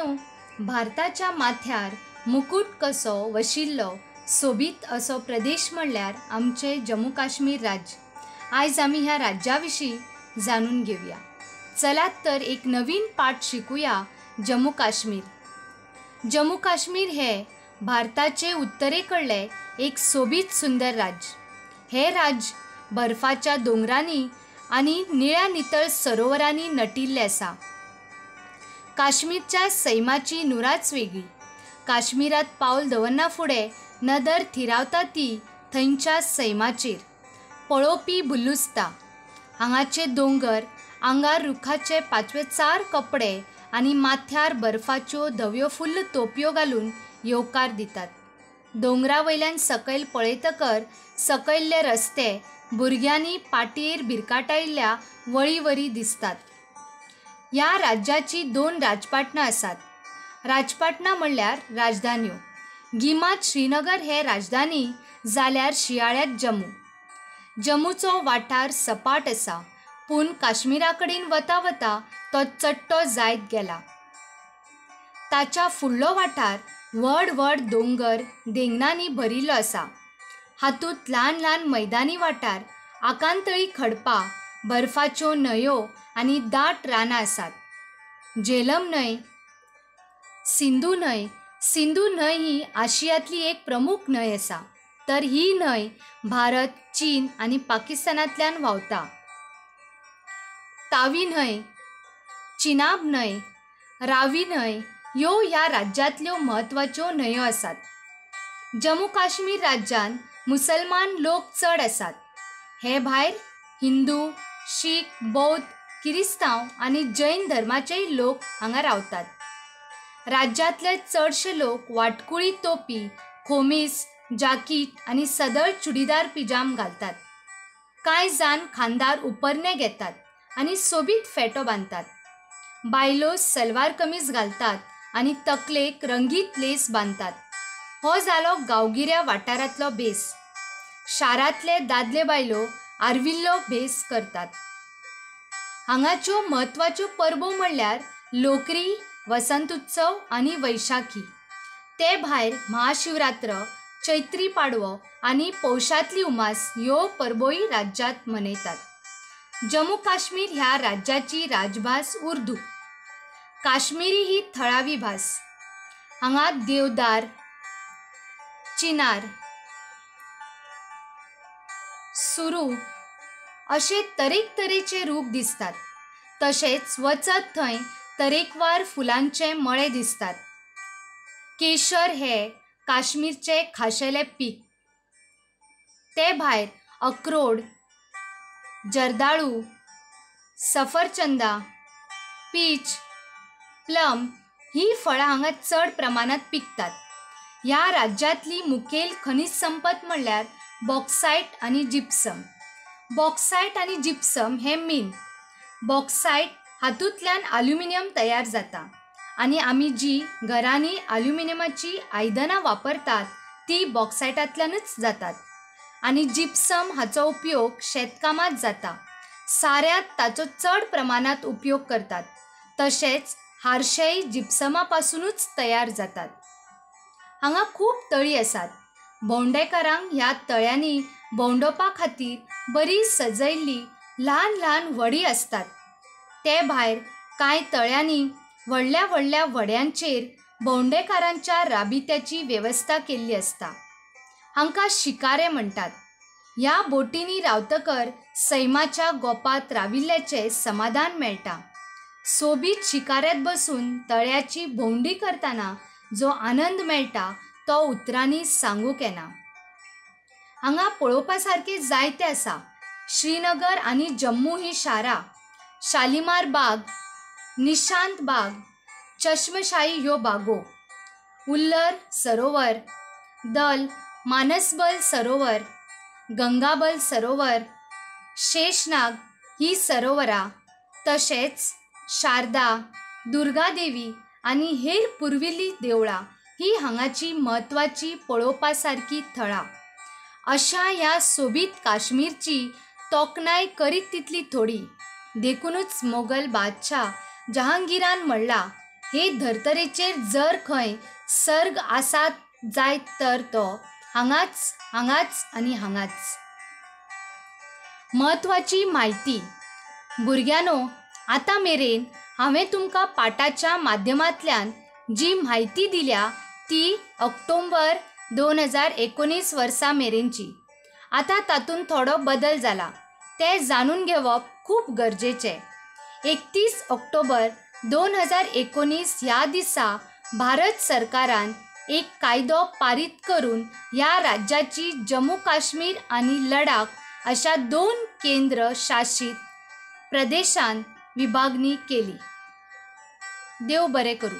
मित्रांनो, भारताच्या माथ्यार मुकुट कसो वशिल्लो सोबीत असो प्रदेश म्हणल्यार आमचे जम्मू काश्मीर राज्य। आयज आमी ह्या राज्या विशीं जाणून घेवया। चलात तर एक नवीन पाठ शिकूया। जम्मू काश्मीर। जम्मू काश्मीर हे भारताचे उत्तरेकडले एक सोबीत सुंदर राज्य। हे राज्य बर्फाच्या दोंगरांनी आनी निळ्या नितळ सरोवरांनी नटिल्लें आसा। काश्मीरच्या सैमाची नुराच वेगळी। काश्मीरात पावल दवरना फुडें नदर थिरावता ती थंयच्या सैमाचेर। पळोवपी भुल्लुसता। हांगाचे दोंगर, आंगार रुखाचे पांचवेचार कपडे आनी माथ्यार बर्फाच्यो धव्यो फुल्ल तोपयो घालून येवकार दितात। दोंगरा वयल्यान सकयल पळयतकर सकयल्ले रस्ते भुरग्यांनी पाटयेर भिरकाटायिल्ल्या वळी वरी दिसतात। ह्या राज्याची दोन राजपाटणां आसात। राजपाटणां म्हणल्यार राजधान्यो। गिमांत श्रीनगर हे राजधानी जाल्यार शियाळ्यांत जम्मू। जम्मूचो वाठार सपाट आसा, पूण काश्मीरा कडेन वता वता तो चट्टो जायत गेला। ताच्या फुडलो वाठार व्हड व्हड दोंगर देंगणांनी भरिल्लो आसा। हातूंत ल्हान ल्हान मैदानी वाठार, आकांतळी खडपां, बर्फाच्यो न्हंयो आनी दाट रानां आसात। झेलम न्हंय, सिंधू न्हंय। सिंधू न्हंय ही आशियांतली एक प्रमुख न्हंय आसा, तर ही न्हंय भारत, चीन आनी पाकिस्तानांतल्यान व्हांवता। तावी न्हंय, चिनाब न्हंय, रावी न्हंय ह्यो ह्या राज्यांतल्यो म्हत्वाच्यो न्हंयो आसात। जम्मू काश्मीर राज्यांत मुसलमान लोक चड आसात। हे भायर हिंदू, शीख, बौद्ध, किरिस्तांव आनी जैन धर्माचेय लोक हांगा रावतात। राज्यांतले चडशे लोक वाटकुळी तोपी, खोमीस, जाकीट आनी सदळ चुडीदार पिजाम घालतात। कांय जाण खांदार उपरणे घेतात आनी सोबीत फेटो बांदतात। बायलो सलवार कमीज घालतात आनी तकलेक रंगीत लेस बांदतात। हो जालो गांवगिऱ्या वाठारांतलो भेस। शारांतले दादले बायलो आर्विल्लो भेस करतात। हांगाच्यो म्हत्वाच्यो परबो म्हणल्यार लोकरी, वसंत उत्सव आनी वैशाखी। ते भायर महाशिवरात्र, चैत्री पाडवो आनी पौशांतली उमास ह्यो परबोय राज्यांत मनयतात। जम्मू काश्मीर ह्या राज्याची राजभास उर्दू। काश्मीरी ही थळावी भास। हांगा देवदार, चिनार, सुरू अशे तरेकतरेचे रूख दिसतात। तशेंच वचत थंय तरेकवार फुलांचे मळे दिसतात। केशर हे काश्मीरचे खाशेले पीक। ते भायर अक्रोड, जर्दाळू, सफरचंदा, पीच, प्लम ही फळां हांगा चड प्रमाणांत पिकतात। ह्या राज्यांतली मुखेल खनीज संपत म्हणल्यार बॉक्सायट आनी जिप्सम। बॉक्सायट आनी जिप्सम हे मीन। बॉक्सायट हातूंतल्यान ॲल्युमिनियम तयार जाता आनी आमी जी घरांनी ॲल्युमिनियमाची आयदनां वापरतात ती बॉक्सायटांतल्यानूच जातात। आनी जिप्सम हाचो उपयोग शेतकामांत जाता। साऱ्यांत ताचो चड प्रमाणांत उपयोग करतात। तशेंच हारशेय जिप्समा पासुनूच तयार जातात। हांगा खूब तळी आसात। भोंवडेकारांक ह्या तळ्यांनी भोंवडोवपा खातीर बरी सजयल्ली ल्हान ल्हान व्हडीं आसतात। ते भायर कांय तळ्यांनी व्हडल्या व्हडल्या व्हड्यांचेर भोंवडेकारांच्या राबित्याची वेवस्था केल्ली आसता। हांकां शिकारे म्हणटात। ह्या बोटींनी रावतकर सैमाच्या गोपांत राविल्ल्याचें समाधान मेळटा। सोबीत शिकाऱ्यांत बसून तळ्याची भोंवडी करतना जो आनंद मेळटा तो उतरांनी सांगूंक येना। हांगा पळोवपा सारकें जायतें आसा। श्रीनगर आनी जम्मू ही शारां, शालिमार बाग, निशांत बाग, चश्मशाही ह्यो बागो, उल्लर सरोवर, दल मानसबल सरोवर, गंगाबल सरोवर, शेषनाग ही सरोवरां, तशेंच शारदा, दुर्गादेवी आनी हेर पुर्विल्ली देवळां ही हांगाची म्हत्वाची पळोवपा सारकी थळां। अशा ह्या सोबीत काश्मीरची तोखणाय करीत तितली थोडी। देखूनच मोगल बादशाह जहांगीरान म्हणलां, हे धर्तरेचेर जर खंय सर्ग आसा जायत तर तो हांगाच, हांगाच आनी हांगाच. म्हत्वाची म्हायती. भुरग्यांनो, आतां मेरेन हांवें तुमकां पाठाच्या माध्यमांतल्यान जी म्हायती दिल्या ती ऑक्टोबर 2019 वर्सा मेरेनची. आतां तातूंत थोडो बदल जाला, तें जाणून घेवप खूब गरजेचें. 31 ऑक्टोबर 2019 ह्या दिसा भारत सरकारान एक कायदो पारीत करून ह्या राज्याची जम्मू काश्मीर आनी लडाख अशा 2 केंद्र शासीत प्रदेशांत विभागणी केली. देव बरें करूं.